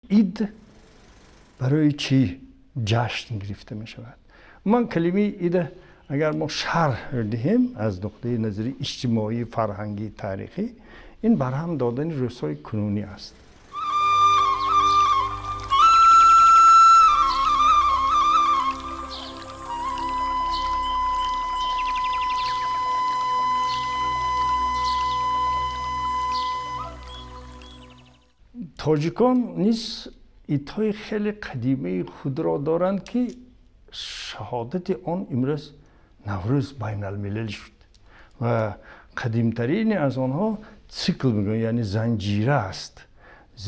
Ид барои чӣ ҷашн гирифта мешавад? Ман калимаи ида агар мо шарҳ диҳем аз нуқтаи назари иҷтимоӣ, фарҳангӣ, таърихӣ, ин барҳам додани рӯзҳои кунунӣ аст. Тоҷикон низ идҳои хеле қадимаи худро доранд, ки шаҳодати он имрӯз Наврӯз байналмилалӣ шуд ва қадимтарини аз онҳо цикл мегӯянд, яъне занҷира аст.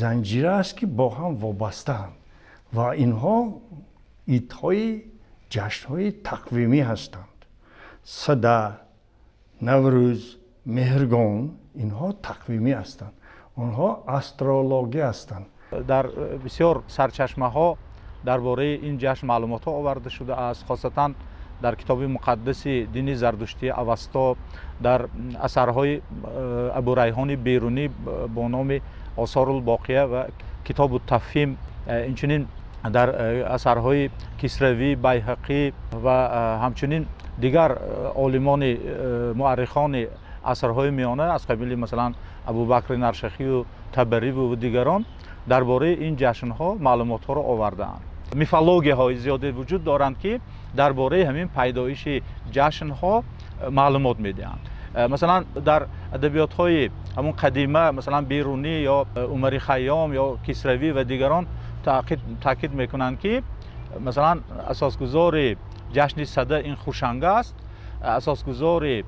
Занҷира аст, ки бо ҳам вобастаанд ва инҳо идҳои ҷашнҳои тақвимӣ ҳастанд. Сада, Наврӯз, Меҳргон инҳо тақвимӣ ҳастанд. Онҳо астрологӣ ҳастанд. Дар бисёр сарчашмаҳо дар бораи ин ҷашн маълумотҳо оварда шудааст, хосатан дар китоби муқаддаси дини зардуштӣ Авасто, дар асарҳои Абурайҳони Берунӣ бо номи Осорулбоқия ва Китобу Тафҳим, инчунин дар асарҳои Кисравӣ, Байҳақӣ ва ҳамчунин дигар олимони муаррихони асрҳои миёна аз қабили масалан Абубакри Наршахию Табариву дигарон дар бораи ин ҷашнҳо маълумотҳоро овардаанд. Мифологияҳои зиёде вуҷуд доранд, ки дар бораи ҳамин пайдоиши ҷашнҳо маълумот медиҳанд. Масалан, дар адабиётҳои ҳамон қадима, масалан Берунӣ ё Умари Хайём ё Кисравӣ ва дигарон таъкид мекунанд, ки масалан асосгузори ҷашни Сада ин Хушанг аст, асосгузори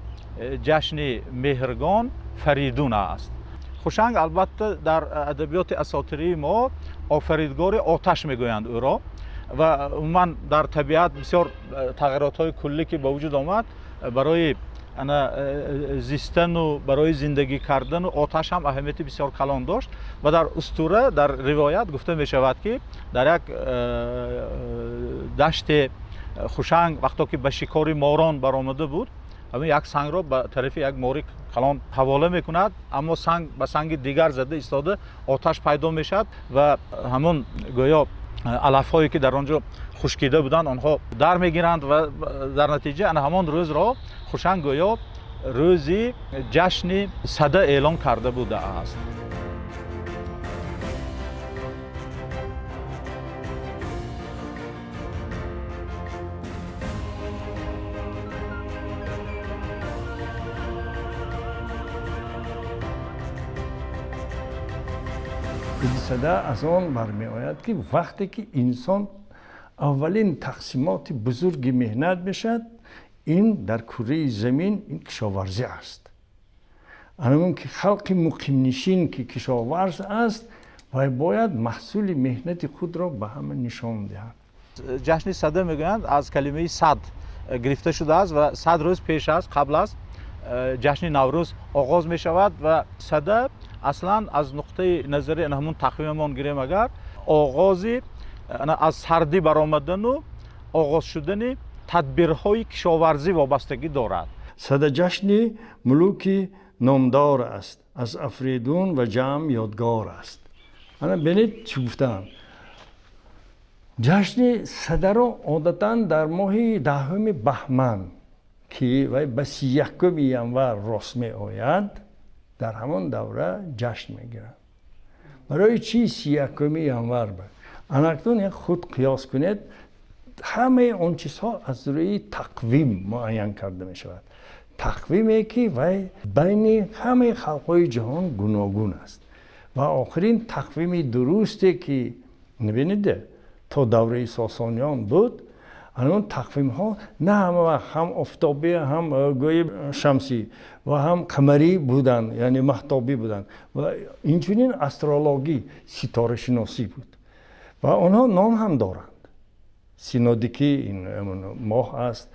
ҷашни Меҳргон Фаридун аст. Хушанг албатта дар адабиёти асотирии мо офаридгори оташ мегӯянд ӯро ва умуман дар табиат бисёр тағйиротҳои куллӣ ки ба вуҷуд омад барои ана зистану барои зиндагӣ кардану оташ ҳам аҳамияти бисёр калон дошт ва дар устура, дар ривоят гуфта мешавад, ки дар як даште Хушанг вақто ки ба шикори морон баромада буд, ҳамин як сангро ба тарафи як мори калон ҳавола мекунад, аммо санг ба санги дигар зада истода оташ пайдо мешавад ва ҳамон гӯё алафҳое ки дар он ҷо хушкида буданд, онҳо дар мегиранд ва дар натиҷа ана ҳамон рӯзро Хушанг гӯё рӯзи ҷашни Сада эълон карда будааст. Иди Сада аз он бармеояд, ки вақте ки инсон аввалин тақсимоти бузурги меҳнат мешавад, ин дар кураи замин ин кишоварзӣ аст. Анамон ки халқи муқимнишин ки кишоварз аст, вай бояд маҳсули меҳнати худро ба ҳама нишон диҳад. Ҷашни Сада мегӯянд аз калимаи сад гирифта шудааст ва 100 рӯз пеш аз қабл аз ҷашни Наврӯз оғоз мешавад ва Сада аслан аз нуқтаи назари ҳамун тақвимамон гирем агар, оғози аз сардӣ баромадану оғоз шудани тадбирҳои кишоварзӣ вобастагӣ дорад. Сада ҷашни мулуки номдор аст, аз Афридун ва ҷамъ ёдгор аст. Ана бинед чӣ гуфтаанд. Ҷашни Садаро одатан дар моҳи 10 баҳман, ки вай ба 31 январ рост меояд, дар ҳамон давра ҷашн мегиранд. Барои чӣ 31 январ? Анакнун як худ қиёс кунед, ҳамаи он чизҳо аз рӯи тақвим муайян карда мешавад. Тақвиме ки вай байни ҳамаи халқҳои ҷаҳон гуногун аст. Ва охирин тақвими дурусте ки бинед то давраи Сосониён буд, анон тақвимҳо на ҳама вақт ҳам офтобӣ, ҳам гӯи шамсӣ ва ҳам қамарӣ буданд, яъне маҳтобӣ буданд. Ва инчунин астрологӣ, ситорашиносӣ буд. Ва онҳо ном ҳам доранд. Синодикӣ ин моҳ аст,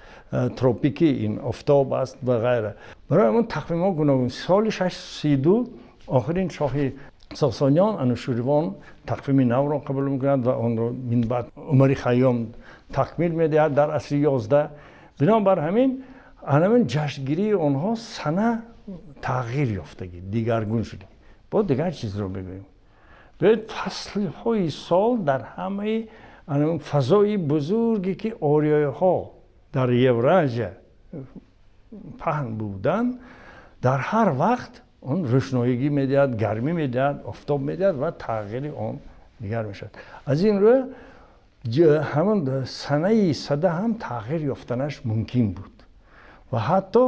тропикӣ ин офтоб аст ва ғайра. Барои ҳамон тақвимҳо гуногун. Соли 632 охирин шоҳи Сосониён Ануширвон тақвими навро қабул мекунад ва онро минбаъд Умари Хайём такмил медиҳад дар асри 11. Бинобар ҳамин ҳамин ҷашнгирии онҳо сана тағйир ёфтагӣ, дигаргун шудагӣ. Бо дигар чизро бигӯем. Фаслҳои сол дар ҳамаи фазои бузурге ки ориёиҳо дар Евразия паҳн буданд, дар ҳар вақт он рӯшноигӣ медиҳад, гармӣ медиҳад, офтоб медиҳад ва тағйири он дигар мешавад. Аз ин рӯ ҳамон санаи сада ҳам тағйир ёфтанаш мумкин буд ва ҳатто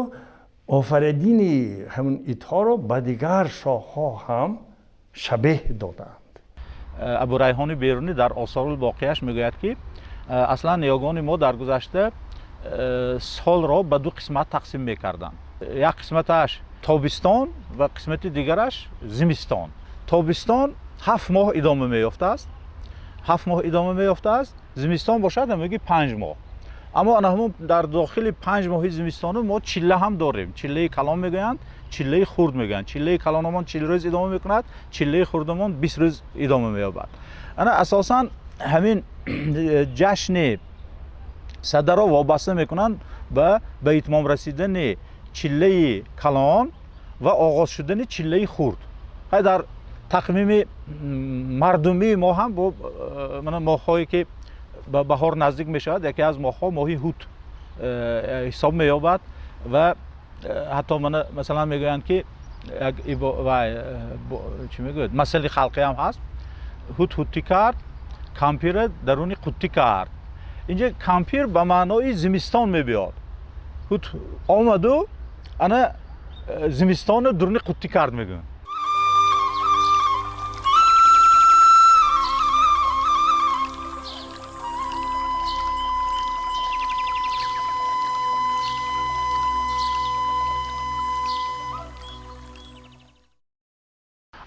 офаридини ҳамон идҳоро ба дигар шоҳҳо ҳам шабеҳ додаанд. Абурайҳони Берунӣ дар Осорул Боқияш мегӯяд, ки аслан ниёгони мо дар гузашта солро ба ду қисмат тақсим мекарданд. Як қисматаш тобистон ва қисмати дигараш зимистон. Тобистон 7 моҳ идома меёфтааст, 7 моҳ идома меёфтааст, зимистон бошад ҳамагӣ 5 моҳ. Аммо ана ҳамон дар дохили 5 моҳи зимистону мо чилла ҳам дорем. Чиллаи калон мегӯянд, чиллаи хурд мегӯянд. Чиллаи калономон 40 рӯз идома мекунад, чиллаи хурдамон 20 рӯз идома меёбад. Ана асосан ҳамин ҷашни садаро вобаста мекунанд ба итмом расидани чиллаи калон ва оғоз шудани чиллаи хурд. Ҳай дар тақвими мардумии мо ҳам бо мана моҳҳое ки ба баҳор наздик мешавад, яке аз моҳҳо моҳи ҳут ҳисоб меёбад ва ҳатто мана масалан мегӯянд ки як чӣ мегӯяд, масъали халқӣ ҳам ҳаст. Ҳут ҳутӣ кард, кампира даруни қуттӣ кард. Инҷа кампир ба маънои зимистон мебиёд. Ҳут омаду ана зимистону дуруни қуттӣ кард мегӯянд.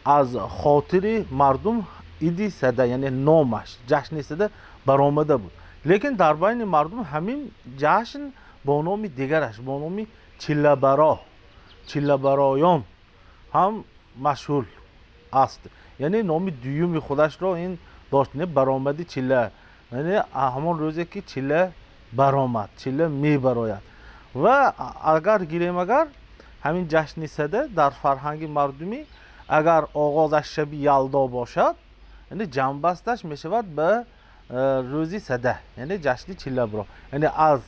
Аз хотири мардум иди сада, яъне номаш ҷашни сада баромада буд. Лекин дар байни мардум ҳамин ҷашн бо номи дигараш, бо номи чиллабаро, чиллабароён ҳам машҳур аст. Яъне номи дуюми худашро ин дошт, не баромади чилла, яъне ҳамон рӯзе ки чилла баромад, чилла мебарояд. Ва агар гирем, агар ҳамин ҷашни сада дар фарҳанги мардумӣ агар оғозаш шаби Ялдо бошад, яъне ҷамъбасташ мешавад ба рӯзи сада, яъне ҷашни чиллабаро. Яъне аз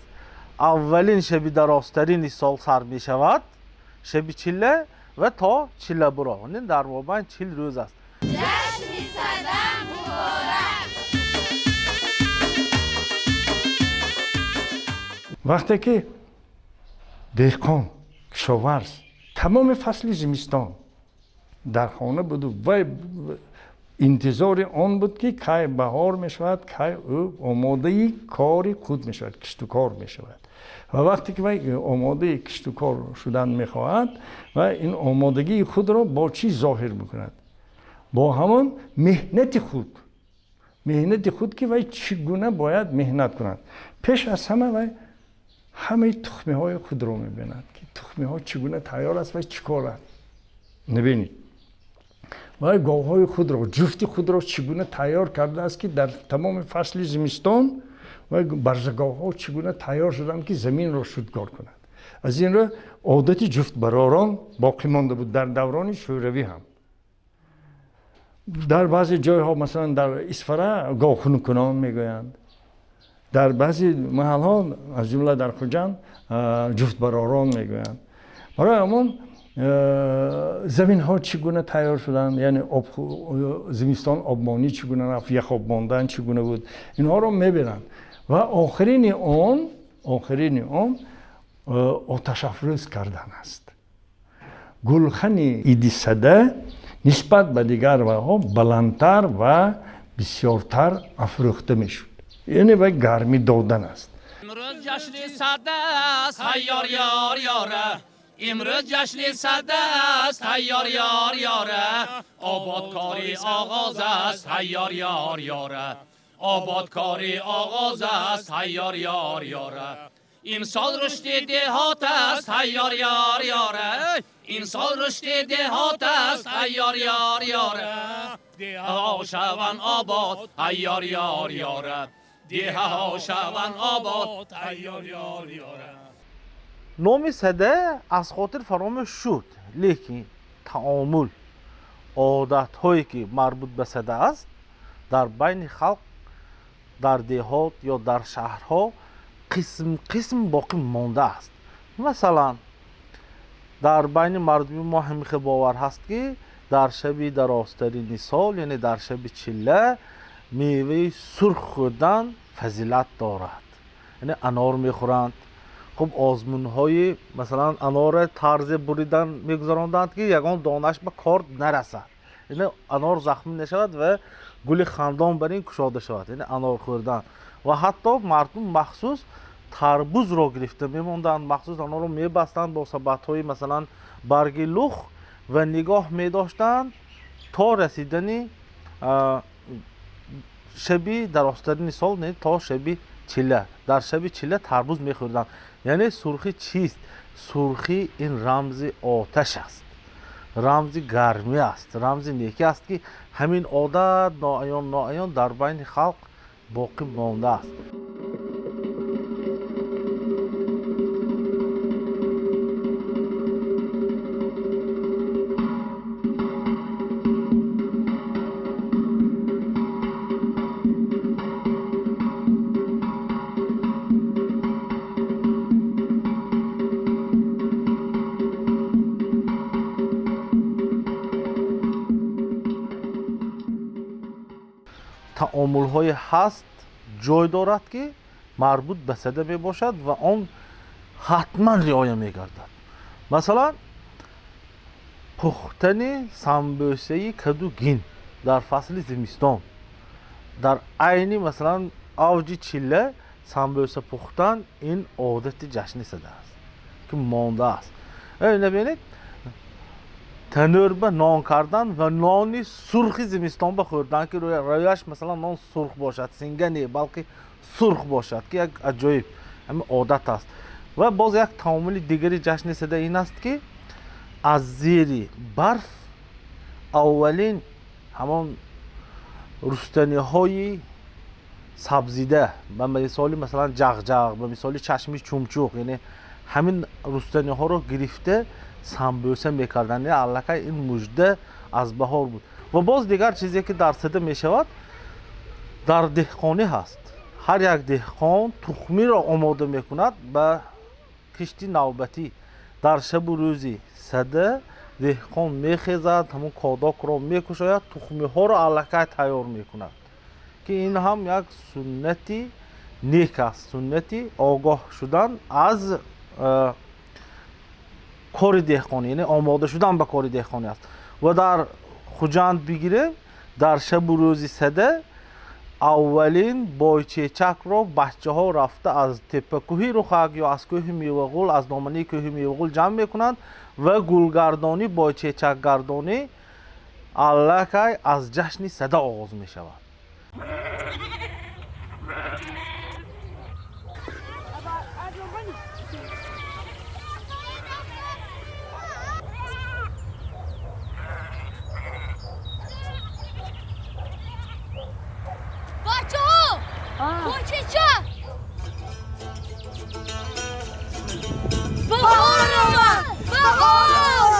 аввалин шаби дарозтарини сол сар мешавад, шаби чилла ва то чиллабаро, яъне дар мобайн 40 рӯз аст. Ҷашни сада муборак! Вақте ки деҳқон, кишоварз тамоми фасли зимистон дар хона буду вай интизори он буд, ки кай баҳор мешавад, кай ӯ омодаи кори худ мешавад, киштукор мешавад. Ва вақте ки вай омодаи киштукор шудан мехоҳад, ва ин омодагии худро бо чӣ зоҳир мекунад? Бо ҳамон меҳнати худ. Меҳнати худ, ки вай чӣ гуна бояд меҳнат кунад. Пеш аз ҳама вай ҳамаи тухмиҳои худро мебинад, ки тухмиҳо чӣ гуна тайёр аст ва чӣ кор аст. Набинед, вай говҳои худро, ҷуфти худро чӣ гуна тайёр кардааст, ки дар тамоми фасли зимистон вай барзаговҳо чӣ гуна тайёр шуданд, ки заминро шудгор кунад. Аз ин рӯ одати ҷуфтбаророн боқӣ монда буд дар даврони шӯравӣ ҳам. Дар баъзе ҷойҳо, масалан дар Исфара, говхунуккунон мегӯянд. Дар баъзе маҳалҳо, аз ҷумла дар Хуҷанд, ҷуфтбаророн мегӯянд. Барои ҳамон заминҳо чӣ гуна тайёр шуданд, яъне зимистон обмонӣ чӣ гуна рафт, яхоб мондан чӣ гуна буд, инҳоро мебинанд. Ва охирини он оташафрӯз кардан аст. Гулхани иди сада нисбат ба дигар вайҳо баландтар ва бисёртар афрӯхта мешуд. Яъне вай гармӣ додан аст. Имрӯз ҷашни сада аст, ҳайёр ёр ёра. Имрӯз ҷашни сада аст, ҳайёр ёр ёра. Ободкорӣ оғоз аст, ҳайёр ёр ёра. Ободкорӣ оғоз аст, ҳайёр ёр ёра. Имсол рушди деҳот аст, ҳайёр ёр ёра. Имсол рушди деҳот аст, ҳайёр ёр ёра. Деҳаҳо шаванд обод, ҳайёр ёр ёра. Деҳаҳо шаванд обод, ҳайёр ёр ёра. Номи сада аз хотир фаромӯш шуд, лекин таомул, Одатҳое ки марбут ба сада аст, дар байни халқ, дар деҳот ё дар шаҳрҳо қисм қисм боқӣ мондааст. Масалан, дар байни мардуми мо ҳамин хел бовар ҳаст, ки дар шаби дарозтарини сол, яъне дар шаби чилла, меваи сурх хӯрдан фазилат дорад. Яъне анор мехӯранд. Хуб, озмунҳои масалан анорро тарзе буридан мегузаронданд, ки ягон донаш ба кор нарасад, яъне анор захмӣ нашавад ва гули хандон бар ин кушода шавад, яъне анор хӯрдан. Ва ҳатто мардум махсус тарбузро гирифта мемонданд, махсус онҳоро мебастанд бо сабадҳои масалан барги лух ва нигоҳ медоштанд то расидани шаби дарозтарини сол, то шаби чилла. Дар шаби чилла тарбуз мехӯрданд. Яъне сурхӣ чист? Сурхӣ ин рамзи оташ аст, рамзи гармӣ аст, рамзи некӣ аст, ки ҳамин одат ноаён ноаён дар байни халқ боқӣ мондааст. Таомулҳое ҳаст, ҷой дорад, ки марбут ба сада мебошад ва он ҳатман риоя мегардад. Масалан, пухтани самбӯсаи каду гин дар фасли зимистон, дар айни масалан авҷи чилла самбӯса пухтан ин одати ҷашни сада аст, ки мондааст. Набинед, танӯр ба нон кардан ва нони сурхи зимистон ба хӯрдан, ки рӯяш масалан нон сурх бошад, синга не, балки сурх бошад, ки як аҷоиб ҳамин одат аст. Ва боз як таомули дигари ҷашни сада ин аст, ки аз зери барф аввалин ҳамон рустаниҳои сабзида, ба мисоли масалан ҷағҷағ, ба мисоли чашми чумчуқ, яъне ҳамин рустаниҳоро гирифта самбӯса мекарданд. Яъне аллакай ин мужда аз баҳор буд. Ва боз дигар чизе, ки дар сада мешавад, дар деҳқонӣ ҳаст. Ҳар як деҳқон тухмиро омода мекунад ба кишти навбатӣ. Дар шабу рӯзи сада деҳқон мехезад, ҳамон кодокро мекушояд, тухмиҳоро аллакай тайёр мекунад, ки ин ҳам як суннати нек аст, суннати огоҳ шудан аз кори деҳқонӣ, яъне омода шудан ба кори деҳқонӣ аст. Ва дар Хуҷанд бигирем, дар шабу рӯзи сада аввалин бойчечакро бачаҳо рафта аз теппакӯҳи Рухак ё аз кӯҳи Мевағул, аз домании кӯҳи Мевағул ҷамъ мекунанд ва гулгардонӣ, бойчечакгардонӣ аллакай аз ҷашни сада оғоз мешавад. Бойчечак! Баҳор омад! Баҳор!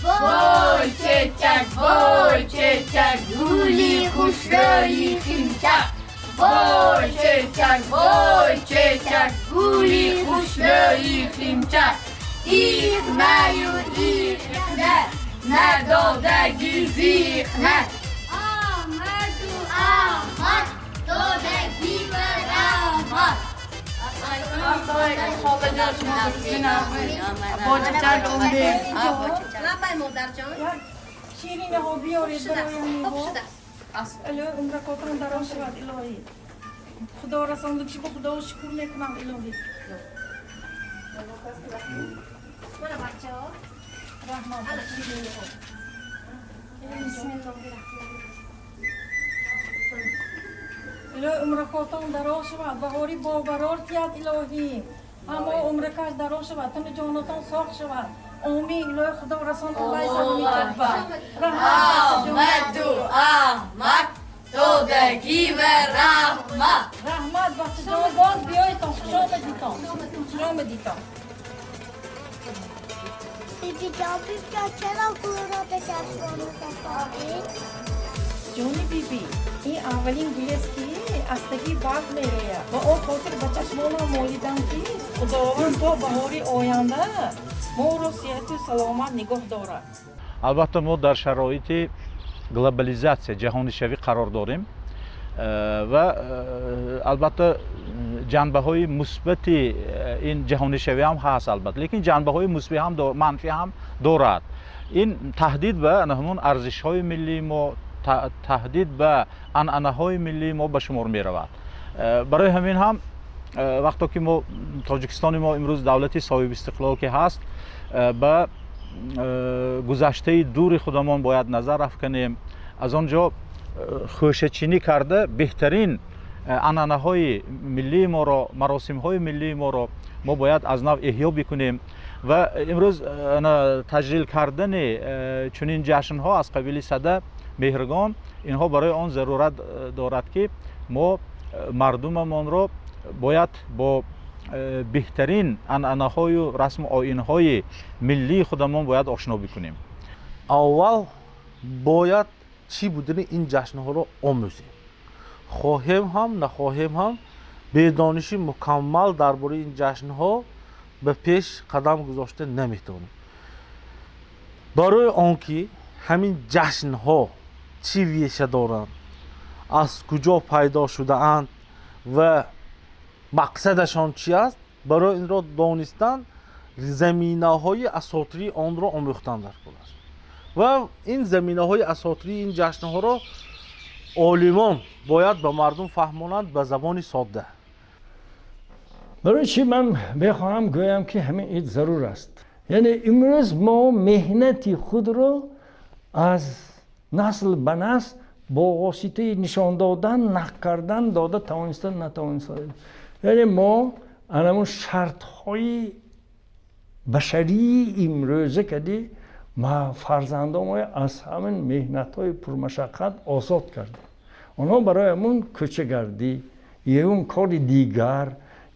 Бойчечак, бойчечак, гули хушрӯи химчак. Бойчечак, бойчечак, гули хушрӯи химчак. Ихнаю ихна, надодаги зихна. Омаду омад, додаги баромад. Ширинаҳо биёред бароям. Алло, умракотон дароз шавад, илоҳӣ. Худо расондагиши ба Худо шукр мекунам, илоҳӣ. Мана бачаҳо. Раҳмат. Ширинаҳо. Илоҳӣ, умракотон дароз шавад, баҳори бобарор тиҳад, илоҳӣ. Ҳамо умр Умракаш дароз шавад, тану ҷонатон соғ шавад. Омин, илоҳи Худо расонад вай саломитон. Раҳмату Аҳмад, додагӣ ва раҳмат. Раҳмат, бачаҷон, боз биёедтон, хуш омадитон. Хуш омадитон. Бибиҷон, бибиҷон, чаро гулро ба чашмонатон холед? Ҷони бибӣ, ин аввалин гулест, ки аз таги барг мерояд ва он хотир ба чашмонам молидам, ки Худованд то баҳори оянда моро сиҳату саломат нигоҳ дорад. Албатта, мо дар шароити глобализатсия, ҷаҳонишавӣ қарор дорем ва албатта ҷанбаҳои мусбати ин ҷаҳонишавӣ ҳам ҳаст, албатта, лекин ҷанбаҳои мусбӣ ҳам, манфӣ ҳам дорад. Ин таҳдид ба ҳамон арзишҳои миллии мо, таҳдид ба анъанаҳои миллии мо ба шумор меравад. Барои ҳамин ҳам вақто ки мо, Тоҷикистони мо имрӯз давлати соҳибистиқлол ки ҳаст, ба гузаштаи дури худамон бояд назар афканем, аз он ҷо хӯшачинӣ карда, беҳтарин анъанаҳои миллии моро, маросимҳои миллии моро мо бояд аз нав эҳё бикунем. Ва имрӯз таҷлил кардани чунин ҷашнҳо аз қабили Сада, Меҳргон, инҳо барои он зарурат дорад, ки мо мардумамонро бояд бо беҳтарин анъанаҳою расму оинҳои миллии худамон бояд ошно бикунем. Аввал бояд чӣ будани ин ҷашнҳоро омӯзем. Хоҳем ҳам, нахоҳем ҳам, бедониши мукаммал дар бораи ин ҷашнҳо ба пеш қадам гузошта наметавонем. Барои он ки ҳамин ҷашнҳо чӣ реша доранд, аз куҷо пайдо шудаанд ва мақсадашон чи аст, барои инро донистан заминаҳои асотирии онро омӯхтан дар кор аст. Ва ин заминаҳои асотирии ин ҷашнҳоро олимон бояд ба мардум фаҳмонанд ба забони содда. Барои чӣ ман мехоҳам гӯям, ки ҳамин ид зарур аст? Яъне имрӯз мо меҳнати худро аз насл ба насл бо воситаи нишон додан, нақл кардан дода тавонистан натавонистан. Яъне мо анамун шартҳои башарии имрӯза кади ма фарзандонмо аз ҳамин меҳнатҳои пурмашаққат озод кардем. Онҳо барои ҳамун кӯчагардӣ, ягон кори дигар,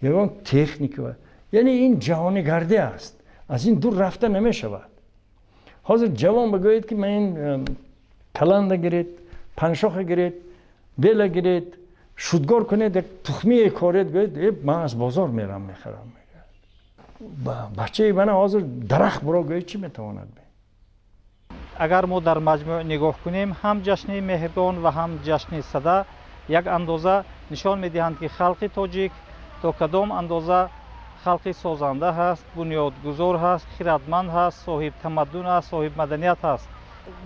ягон техника, яъне ин ҷаҳонигардӣ аст, аз ин дур рафта намешавад. Ҳозир ҷавон бигӯед, ки ман ин каланда гиред, паншоха гиред, бела гиред, шудгор кунед, як тухмие коред, гӯед, э, ман аз бозор мерам, мехарам. Бачаи мана ҳозир дарахт буро гӯед, чӣ метавонад? Агар мо дар маҷмӯъ нигоҳ кунем, ҳам ҷашни Меҳргон ва ҳам ҷашни Сада як андоза нишон медиҳанд, ки халқи тоҷик то кадом андоза халқи созанда ҳаст, бунёдгузор ҳаст, хиратманд ҳаст, соҳиб тамаддун аст, соҳиб маданият ҳаст.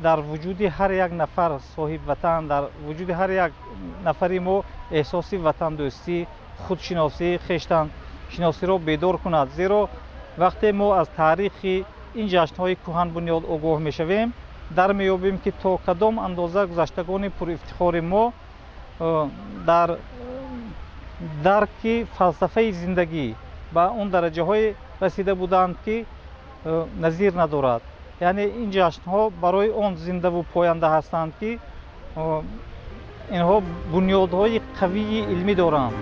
Дар вуҷуди ҳар як нафар соҳиб ватан, дар вуҷуди ҳар як нафари мо эҳсоси ватандӯстӣ, худшиносӣ, хештаншиносиро бедор кунад. Зеро вақте мо аз таърихи ин ҷашнҳои кӯҳанбунёд огоҳ мешавем, дар меёбем, ки то кадом андоза гузаштагони пурэфтихори мо дар дарки фалсафаи зиндагӣ ба он дараҷаҳое расида буданд, ки назир надорад. Яъне ин ҷашнҳо барои он зиндаву поянда ҳастанд, ки инҳо бунёдҳои қавии илмӣ доранд.